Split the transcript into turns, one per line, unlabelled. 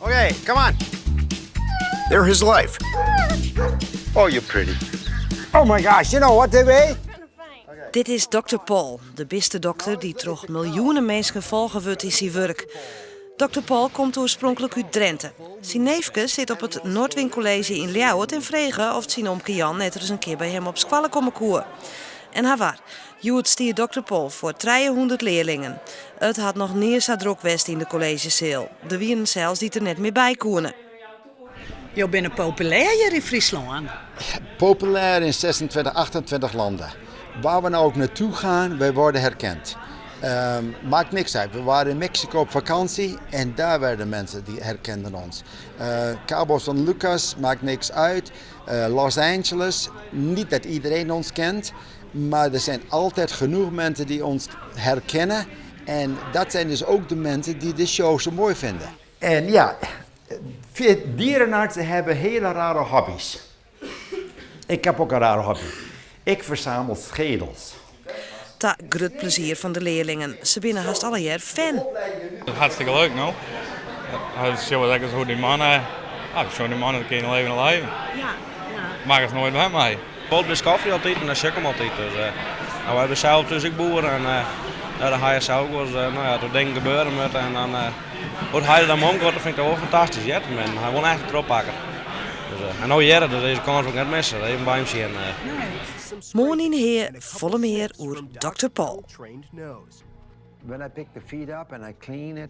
Okay, come on.
They're his life.
Oh, you're pretty. Oh my gosh, you know what they weigh?
Dit is dokter Pol, de bistedokter dy't troch miljoenen minsken folge wurdt yn syn wurk. Dokter Pol komt oarspronklik út Drinte. Syn neefke sit op it Nordwin College yn Ljouwert en frege oft syn omke Jan net ris in kear by him op skoalle komme koe. En hawar, hjoed stie dokter Pol foar 300 learlingen. It hat noch nea sa drok west yn de kolleezjeseal. Der wienen sels dy't der net mear by koene.
Jo binne populêr hjir yn Fryslân.
Populair in 26, 28 landen. Waar we nou ook naartoe gaan, wij worden herkend. Maakt niks uit. We waren in Mexico op vakantie en daar werden mensen die herkenden ons. Cabo San Lucas maakt niks uit. Los Angeles, niet dat iedereen ons kent, maar er zijn altijd genoeg mensen die ons herkennen. En dat zijn dus ook de mensen die de show zo mooi vinden. En ja, dierenartsen hebben hele rare hobby's. Ik heb ook een rare hobby. Ik verzamel schedels.
Ta grut plezier fan de learlingen. Se binne hast allegear fan.
Hartstikke leuk, no. Hy sjocht ek ris hoe dy man, ah, ik sjoch dy man, dat kin je leven leven. Makket it noait wer mei.
Wol by koffie altyd en dan sjoch ik him altyd. Dus, nou, wy binne sels thús ek boer en nou, dan ha je sels ook wolris, nou ja, dat dingen gebeure moatte en dan hoe hy der dan mei omgiet, dat fyn ik toch wol fantastysk. Heart men, hy wol echt in trochpakker. Dus, en no hearre, dus dizze kâns wol ik net misse, even by him sjen.
Moarn yn Hea folle mear oer dokter Pol.
When I pick the feet up and I clean it.